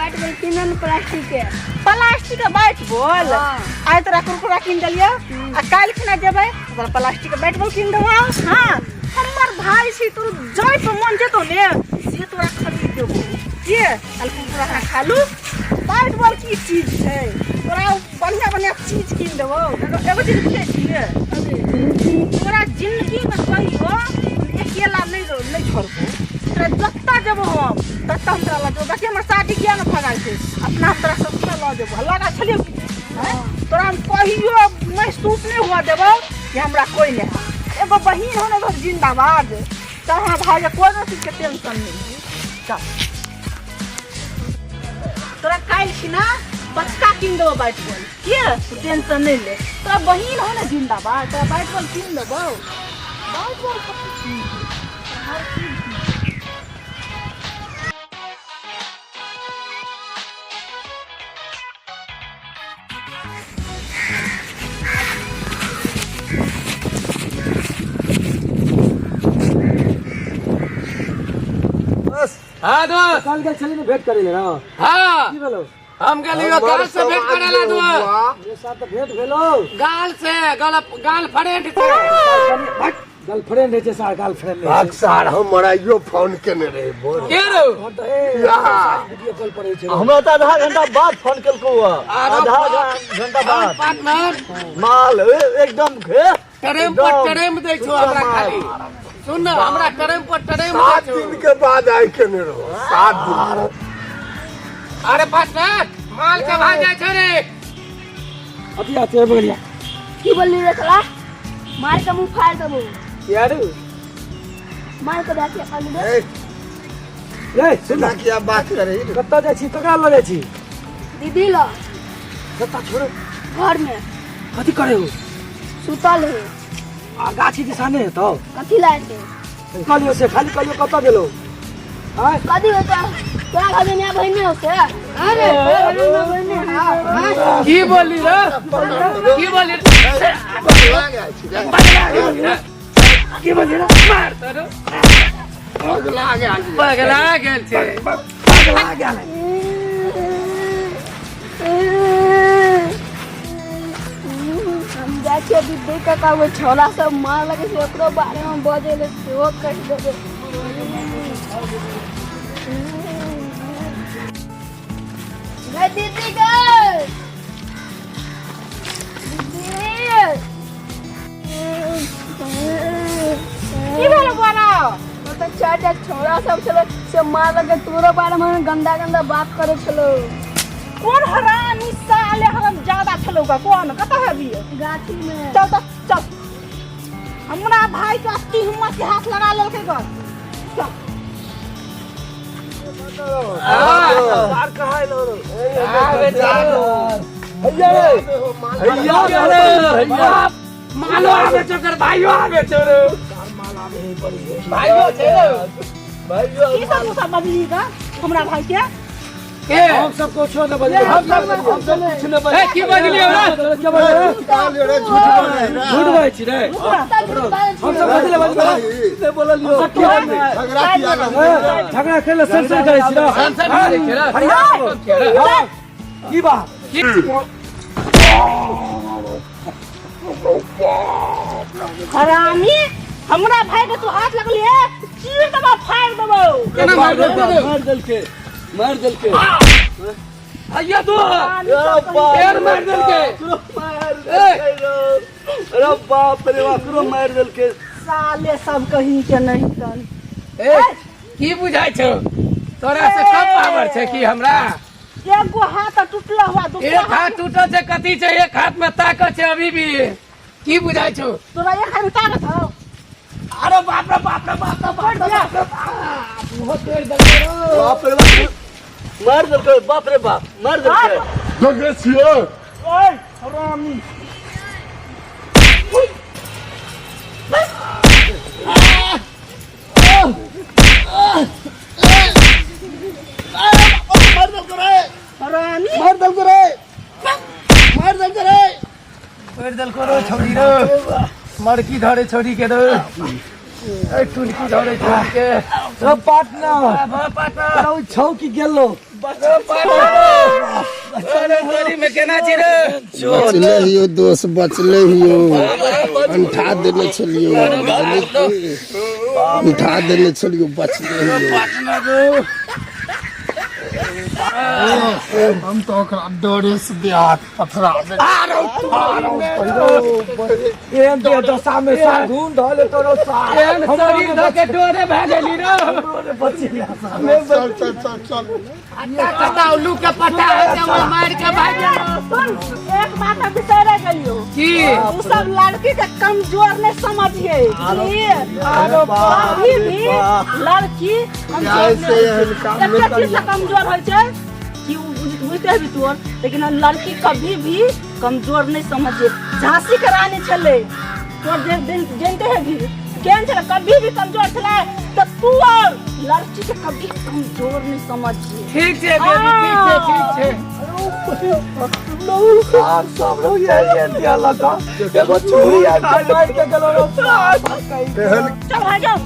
Bat ball किनल plastic के। Plastic के बैट बॉल? हाँ। आइ तोरा कुरकुरा कीन देलियौ आ काल्हि खिना जेबै तोरा प्लास्टिक के बैट बॉल कीन देबौ। हाँ, हमर भाई छी, तोर जाय पर मन जेतौ ने से तोरा खरीद देबौ। के काल्हि कुरकुरा खा खालू, बैट बॉल की चीज छै? तोरा बढ़िया बढ़िया चीज कीन देबौ। एगो एगो चीज बुझै छियै, तोरा जिंदगी में कहियो अकेला नहीं नहीं छोड़बो। तोरा जत्ता जेबो हम तत्ता हम तोरा लऽ जेबो। बाकी हमर शादी किया ने भऽ गेल छै, अपना हम तोरा सबके लऽ जेबो। लगा छलियौ कि आँय? तोरा हम कहियो महसूस नहीं हुआ देबो कि हमरा कोई नहीं है। एगो बहिन हो ने तोहर जिंदाबाद, तऽ हमरा भाई के कोनो चीज के टेंशन नहीं है। चल, तोरा काल्हि खिना बचका कीन देबो बैट बॉल के, तू टेंशन नहीं ले। तोरा बहिन हो ने जिंदाबाद, तोरा बैट बॉल कीन देबो। बैट बॉल कथी चीज है? हर चीज कीन देबो। बस। हाँ दोस्त। कल गेल छली ने भेंट करे ले ना? हाँ। की भेलो? हम गेलियो गाल से भेंट करे ला दोस्त। ये साथ तऽ भेंट भेलो। गाल से, गाल, गाल फ्रेंड से। गर्लफ्रेंड होइ छै सार, गर्लफ्रेंड नहि भाग छै। सार, हम मराइयो फोन केने रहे बोल। के रौ? हम तऽ ए, या। वीडियो कॉल पर होइ छै। हमरा तऽ आधा घंटा बाद फोन केलकौ हँ। आरो आधा बाप। घंटा बाद। पार्टनर। माल एकदम घे टरेम पर एकदम टरेम दै छौ हमरा खाली। सुन न, हमरा टरेम पर टरेम दै 7 छौ। दिन के बाद आइ केने रहो, 7 दिन। अरे पार्टनर, माल के भाग जाइ छौ रे। अथी आते बगलिया। की बोलली रे साला? मार के मुंह फाड़ देबो। यार। मार के जाके आलू दे। ए, रे सुन ना किया बात करे? कतऽ जाइ छी? ककरा लऽ जाइ छी? दीदी ल। कतऽ छोड़ो? घर में। कथी करे हो? सुतल है। आ गाछी दिशा नहि हेतौ? कथी लाए छै? कहलियौ से खाली कहलियौ कतऽ गेलौ? आँय? कथी होता? तोरा घर में नया बहिन हो से? अरे तोरा घर में नया बहिन है। की बोलली रे? की बोलली? पगला गेल छी रे। की बोलली रे? मार तोरो। पगला गेल छी। पगला गेल छै। पगला गेल। हम जाइ छियै दीदी काका, ओ छौड़ा सब मार लगे छै, ओकरो बारे में बजै ले सेहो कहि देबै। गै दीदी, गै दीदी। की भेल बोरा? ओतऽ चारिटा छौड़ा सब छलै से मारलकै, तोरो बारेमे गंदा गंदा बात करै छलौ। कोन हरामी साले हराम ज्यादा छलौ का? कोन कतऽ हेबी? गाछी में। चल तऽ चल, हमरा भाई के अति हिम्मत के हाथ लगा लेलकै ग। चल। सार कहाँ एलो रे? हैया रे, हैया रे, हैया। मालो आवे छौ, ओकर भाइयो आवे छौ रे। भाइयो छै रे। की सब तू सब बजली ग हमरा भाई के? के? हम सब कुछो न बजलियै, हम सब कुछ न बजलियै। ए, की बजलियै रे? के बजलियै? कहलियो रे, झूठ बोले रे। झूठ बजै छी रे? हम सब बजले बजले नहि बोललियौ। हम सब की बजलियै? झगड़ा किया करबै? झगड़ा खेले सर सर करै छी रे। संसद करै छी रे। हरिया हाँ। की बात? हरामी, हमरा भाई के तू हाथ लगली है, चीर देबो, फाड़ देबो। केना मार देलकै? मार देलकै, मार देलकै। भैया तू हरामी सब कहीं। फेर मार देलकै। मार देलकै रो। अरे बाप रे बाप रो, मार देलकै। साले सब कहीं के नहीं तन। ए, की बुझाइ छौ तोरा से कम पावर छै की हमरा? एगो हाथ टूटला हुआ, दूसरा एक हाथ टूटल छै कथी छै, एक हाथ में ताकत छै अभी भी। की बुझाइ छौ? तोरा एक हाथ में ताकत हौ? अरे बाप रे बाप रे बाप रे बाप रे बाप रे बाप, ओहो तोड़ि देलकै रौ। बाप रे बाप, मार देलकै, बाप रे बाप, मार देलकै। देखै छियै। ओए हरामी। मार देलकै रे। हरामी। मार देलकै रे, मार देलकै रे। तोड़ि देलको रो छौड़ी रो, मड़की धरे छौड़ी के रो, ए टुनकी धरे छौड़ी के। Sub partner. बाप पार्टनर। तोरा ओ छौ की गेलो? अरे तोरी में केना छी रे? बचले हियो दोस्त, बचले हियो। अंठा देने छलियो, बुझलियै की? अंठा देने छलियो, बचले हियो। हम तऽ ओकरा डरे से देह हाथ पथरा दे। एहन देह दशा में सागुन धऽ ले तोरो सार। एहन शरीर धऽ के डोरे भए गेली रे। चल चल चल चल। कता उल्लू के पटा है वो मार के भाग गेल। सुन, एक बात हम बिसरे गेलियो। की? उ सब लड़की के कमजोर नहीं समझिए। अरे बाप कभी रे भी बाप। लड़की कमजोर ऐसे नहीं एहन होइ काम छै। नहि एके चीज से करियै। कमजोर होइ छै कि उ बुझते हेबी तोर, लेकिन लड़की कभी भी कमजोर नहीं समझिए। झांसी के रानी छलै तोर, जानते हेबी केहन छलै। कभी भी कमजोर छलै तऽ तू और लड़की के कभी कमजोर नहीं समझिए। ठीक छै बेबी, ठीक छै, ठीक छै। सार सब रहो ये ये दिया लगा एगो चूड़ी आबि के मारि के गेलो रो सार। एहन चल भाई जाओ।